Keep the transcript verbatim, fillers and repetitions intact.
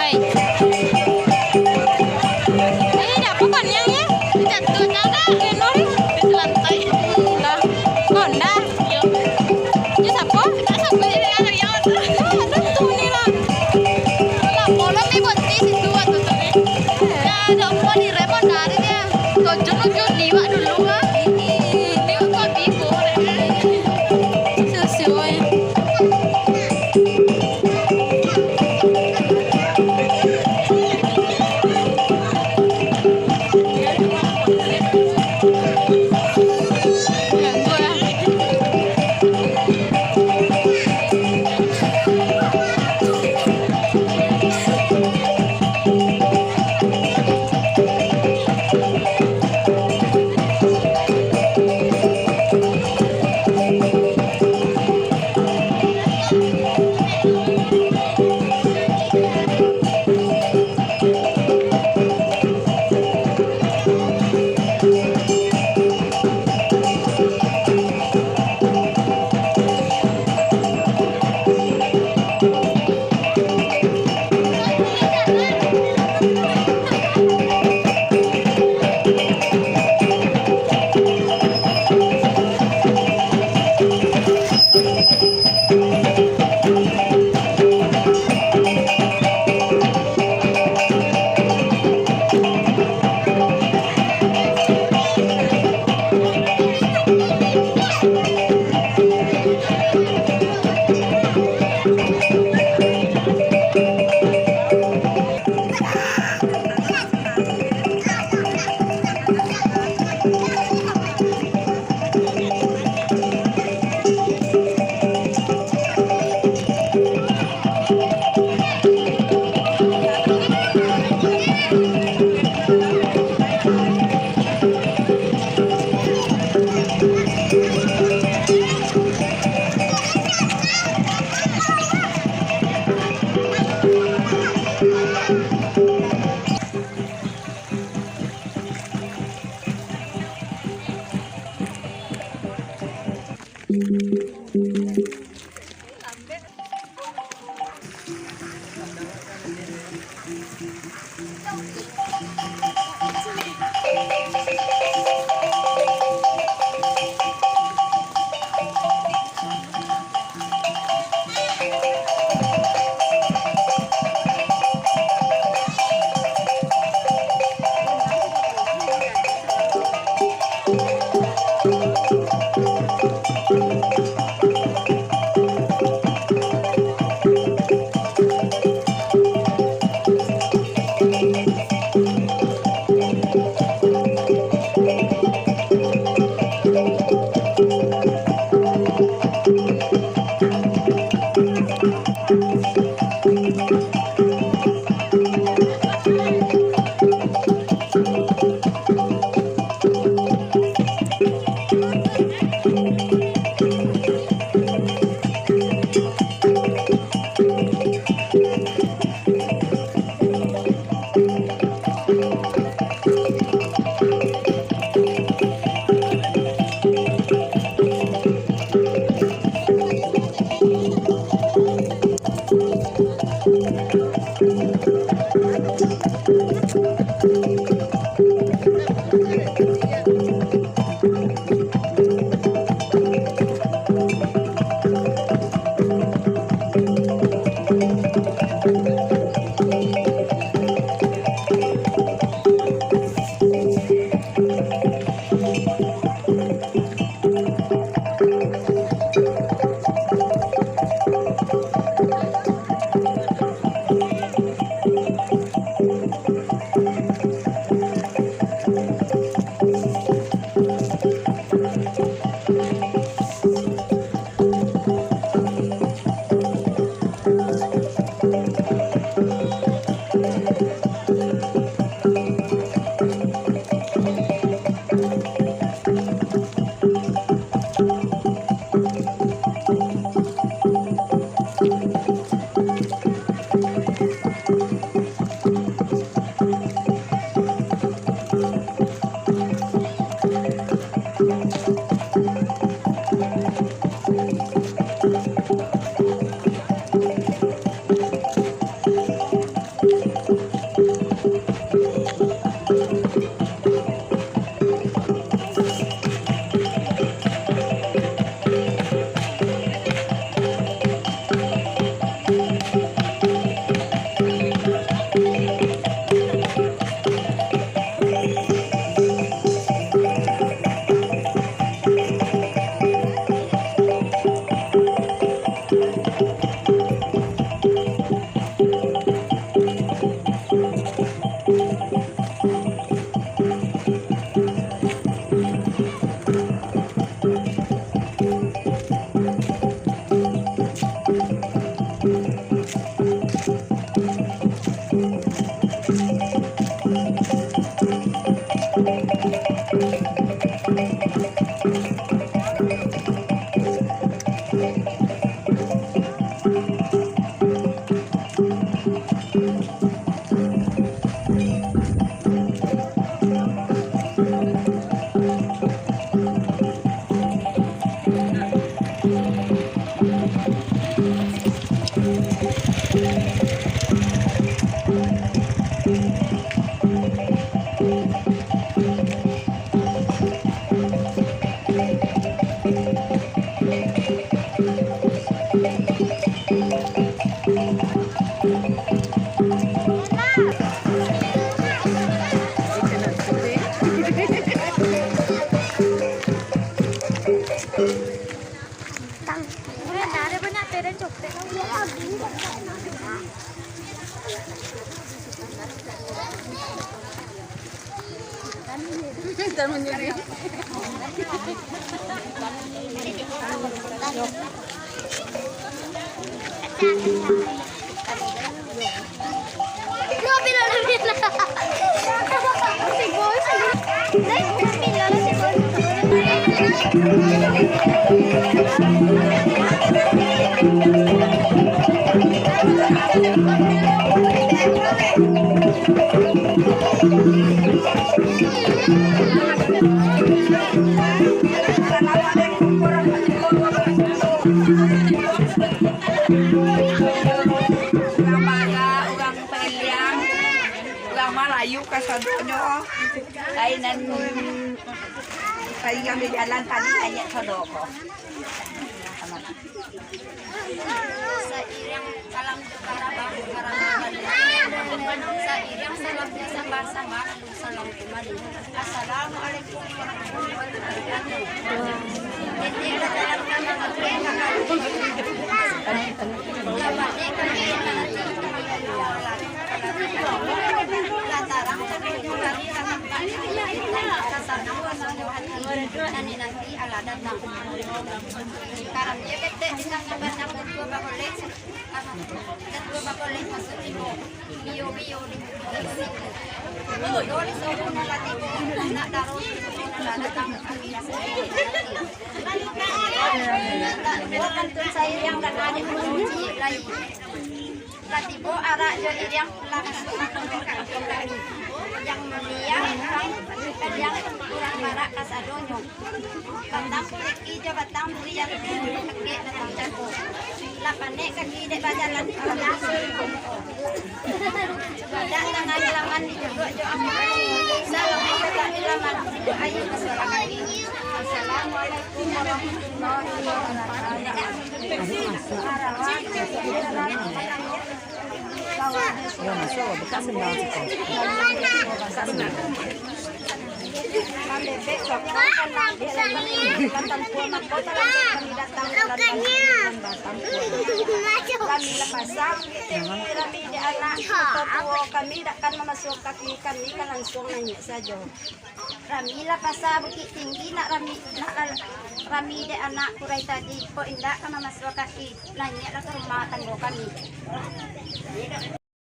Hai. Eh, dak apo kan yang ya? Jatuh, jatuh. Eh, nori. Di lantai. Lah. Honda. Iyo. Itu siapa? Kita sampai dengan yang itu. Ah, tentu ni lah. Lah, polong ni buat di situ, waktu tu ni. Ya, ada umpan di remon dari dia. Tonjon-tonjon liwak dulu lah. Ini. Liwak kau tipu, remon. Sesuai. Urang Barat, urang Paliang, urang Malayu kasadonyo. Lain nan, lain nan di jalan tadi, banyak sodoko. Sairiang salam jo karaba, karaba baliak. Sairiang salam jo samba-samba, salam kumbali. Assalamualaikum warahmatullahi wabarakatuh. Tete bajalan ka Mamake, ka Mamake. Lah baliak kami, lah tarang kami kumbali ka tampek. Lah sanang rasonyo hati, nan dinanti alah datang. Karam je ketek di tangah padang, ketua bakolek, ketua bakolek masuak tibo. Biyo-biyo di, biyo di sobu nan lah tibo, nak daro di sobu nan lah datang. Kami rasa tak bukan tu saya yang dah ada kunci lai. Lah tibo arak jo iriang lah masuak ka kantong kami. Yang mulia, yang urang Barat kasadonyo. Batang puliki jo batang durian, sakik batang jago. Lah panek kaki dek bajalan, panas. Badak tangan laman dicukuak jo api. Salam kaki laman, ayu masuak kaki. Assalamualaikum warahmatullahi wabarakatuh. Yo, masuak, buka sendal situ. Buka sendal. Kami lah pasang, kami, kami di anak, kami takkan mamasuak kaki kami, ka lansuang naiak sajo. Rami lah pasa Bukik Tinggi, nak rami, nak la-, rami dek anak kurai tadi, kok indak ka mamasuak kaki, naiaklah ka rumah tanggo kami.